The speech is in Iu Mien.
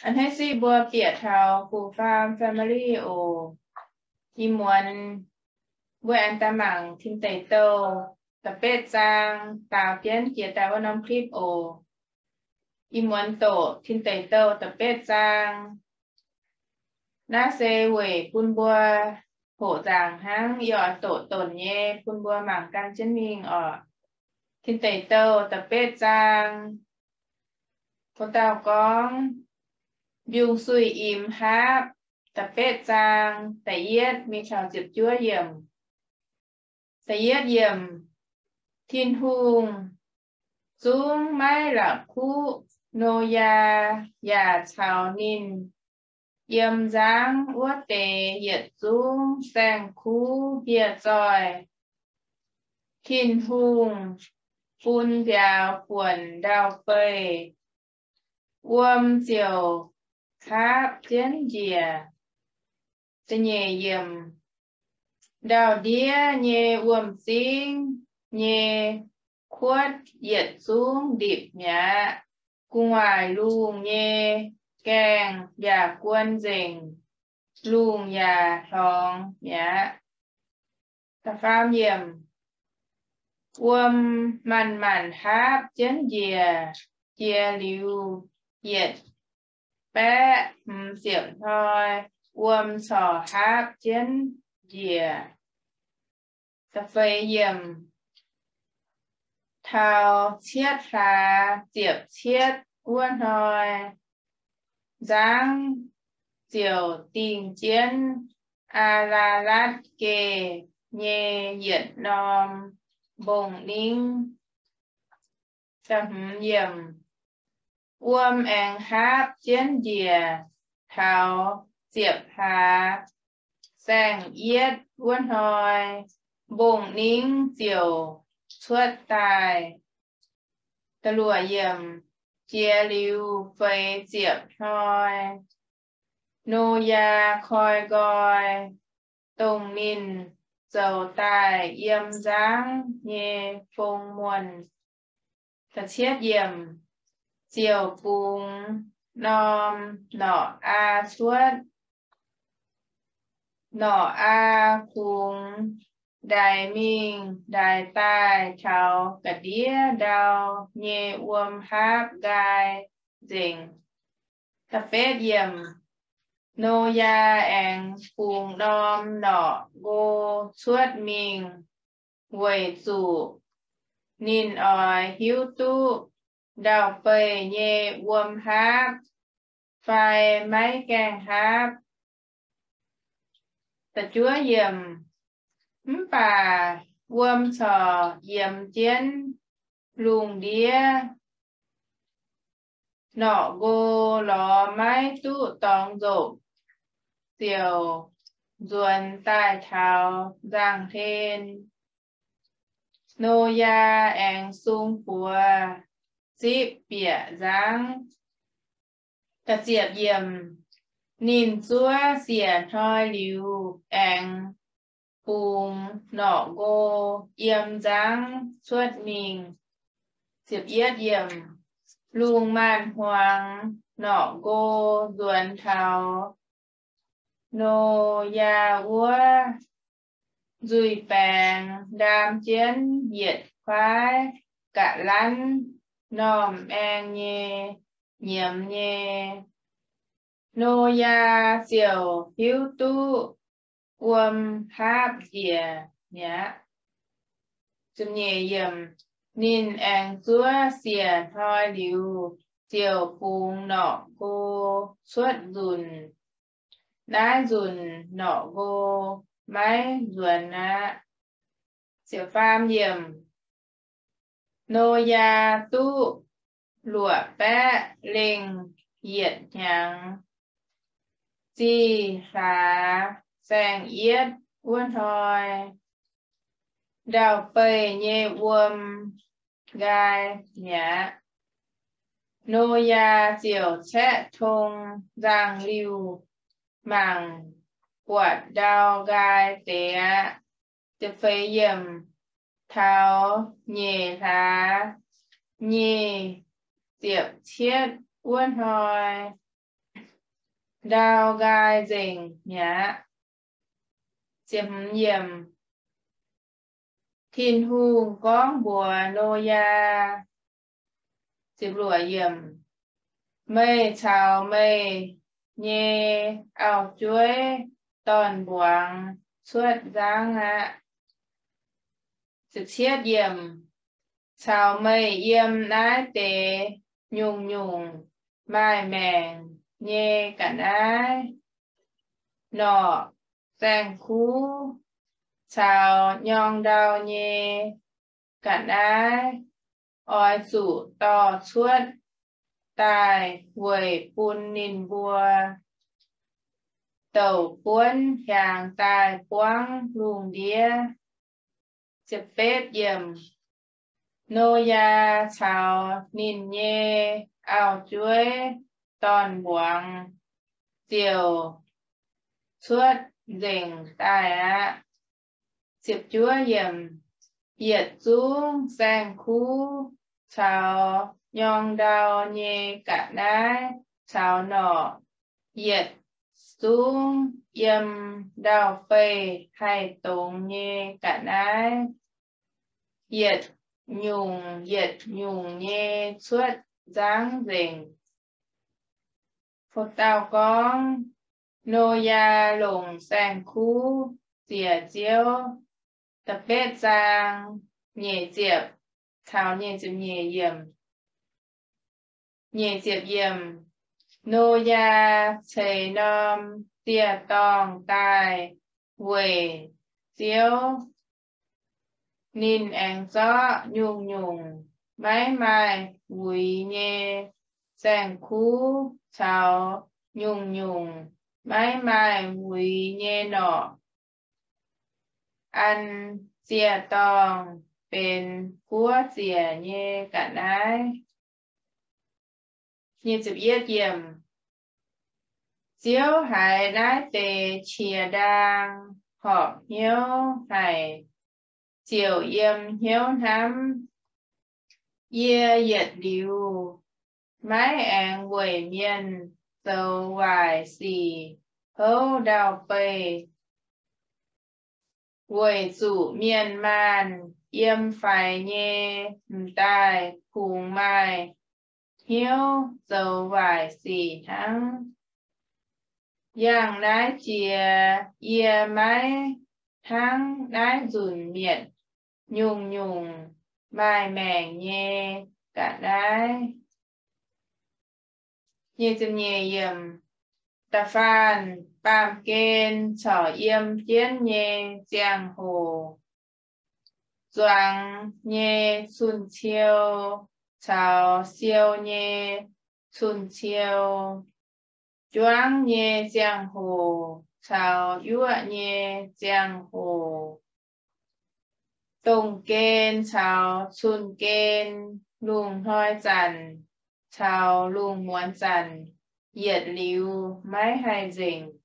A'hneiv siqv mbuo bieqc taux gux faam family oc. Ih muonz mbuo aengx daaih mangc Tin Deic Douh da'betv zaang daaux jienv jiex daaih wuov norm clip oc. Ih muonz doqc Tin Deic Douh da'betv zaang. Naaiv se weic bun mbuo hoqc nzaangc hnangv, yie oix doqc donc nyei bun mbuo mangc gan jienv mingh oc. Tin Deic Douh da'betv zaang, mbuo dauh gorngv, Mbiungc-Suiv Imx Haapv da'betv zaang, da'yietv mingh taux ziepc juov yiemc. Da'yietv yiemc, Tin-Hungh zungv maiv la'kuqv Noyaa yaac caux ninh yiem nzangv wuov deix yietc zungv saeng-kuv hieh zoih. Tin-Hungh bun nziaaux buonc ndau-beih, wuom ziouc haapv jienv njiec. Da'nyeic yiemc, ndau-ndiev nyei wuom-zingv nyei kuotv yietc zungv ndipc mi'aqv. Gu'nguaaic lungh nyei gaengh yaac guon nzengc, lungh yaac hlorngx mi'aqv. Da'faam yiemc, wuom manc-manc haapv jienv njiec. Jiex liuz yietc baeqv hmz ziepc hnoi, wuom corc haapv jienv njiec. Da'feix yiemc, taux cietv hlaax ziepc cietv wuov hnoi, nzangv ziouc dingh jienv Aa^laa^latv Geh nyei yietc norm mbong-ningv. Da'hmz yiemc, wuom aengx haapv jienv njiec taux ziepc hlaax saeng-yietv wuov hnoi, mbong-ningv ziouc cuotv daaih. Da'luoqc yiemc, jiex liuz feix ziepc hnoi, Noyaa koi nqoi, dongh ninh zoux daaih yiem nzangv nyei fong muonh. Da'cietv yiemc, ziouc bungx norm norqc aa cuotv. Norqc aa kungx ndaix mingh ndaix daaih taux ga'ndiev ndau nyei wuom haapv nqaai nzengc. Da'betv yiemc, Noyaa aengx bungx norm norqc nqo cuotv mingh, weic zuqc ninh oix hiuv duqv ndau-beih nyei wuom haapv fai maiv gaengh haapv. Da'juov yiemc, mv baac wuom corc yiemx jienv lungh ndiev norqc nqo lorz maiv duqv dorngx nzopc, ziouc nzuonx daaih taux nzangc-hlen. Noyaa aengx sung buoz zipv bieqc nzangv. Da'ziepc yiemc, ninh zuov siec hnoi liuz aengx bungx norqc nqo yiem nzangv cuotv mingh. Ziepc yietv yiemc, lungh maanz-hmuangx norqc nqo nzuonx taux Noyaa wuov nzuih baengx ndaam jienv yietc kuaaiv ga'lanv normh maeng nyei, nyiemz nyei. Noyaa ziouc hiuv duqv wuom haapv njiec mi'aqv. Ziepc nyeic yiemc, ninh aengx zuov siec hnoi liuz, ziouc bungx norqc nqo cuotv nzunc. Naaiv nzunc norqc nqo maiv nzuonx aqv. Ziepc faam yiemc, Noyaa duqv luoqc baeqv lengh yietc hnyangx, zih hlaax saeng-yietv wuov hnoi, ndau-beih nyei wuom nqaai mi'aqv. Noyaa ziouc caeqv tong nzangc-liuh mangc buatc ndau nqaai deix aqv. Ziepc feix yiemc, taux nyeic hlaax nyic ziepc cietv wuov hnoi, ndau nqaai nzengc mi'aqv. Tin-Hungh gorngv mbuox Noyaa, Meih caux meih nyei auv-jueiv dorn-mbuangz cuotv nzangv aqv. Caux meih yiem naaiv deix nyungc-nyungc maaih maengc nyei ga'naaiv, norqc, saeng-kuv caux nyorng ndau nyei ga'naaiv oix zuqc dorh cuotv daaih weic bun ninh mbuo douc buonv hiaangx daaih buangv lungh ndiev. Noyaa caux ninh nyei auv-jueiv dorn-mbuangz ziouc cuotv nzengc daaih aqv. Yietc zungv saeng-kuv caux nyorng ndau nyei ga'naaiv caux norqc, yietc zungv yiem ndau-beih haih dongz nyei ga'naaiv, yietc nyungc yietc nyungc nyei cuotv nzangv nzengc. Dauh gorngv, Noyaa longc saeng-kuv ziec Ziouv. Da'betv zaang, nyeic ziepc caux nyeic ziepc nyeic yiemc. Nyeic ziepc yiemc, Noyaa ceix norm ziec-dorngh daaih weic Ziouv. Ninh aengx zorqv nyungc-nyungc maiv maaih wuiz nyei saeng-kuv caux nyungc-nyungc maiv maaih wuiz nyei norqc an ziec-dorngh benx guoqv ziec nyei ga'naaiv. Ziouv haiz naaiv deix qiex ndaang horpc hnyouv haic, ziouc yiem hnyouv hnamv, Yie yietc liuz maiv aengx weic mienh zoux waaic sic houv ndau-beih, weic zuqc mienh maanh yiem faix nyei m'daaih kungx maaih hnyouv zoux waaic sic hnangv. Yangh naaiv jiex yie maiv hnangv naaiv nzunc mietc nyungc-nyungc maaih maengc nyei ga'naaiv. Da'faanh baamh gen corc yiem jienv nyei ziangh hoc, zuangx nyei cun-ciou caux siou nyei cun-ciou, juangv nyei ziangh hoc caux yuoqv nyei ziangh hoc, dongh gen caux cun-gen, lungh hnoi zanc caux lungh muonz zanc, yietc liuz maiv haih nzengc.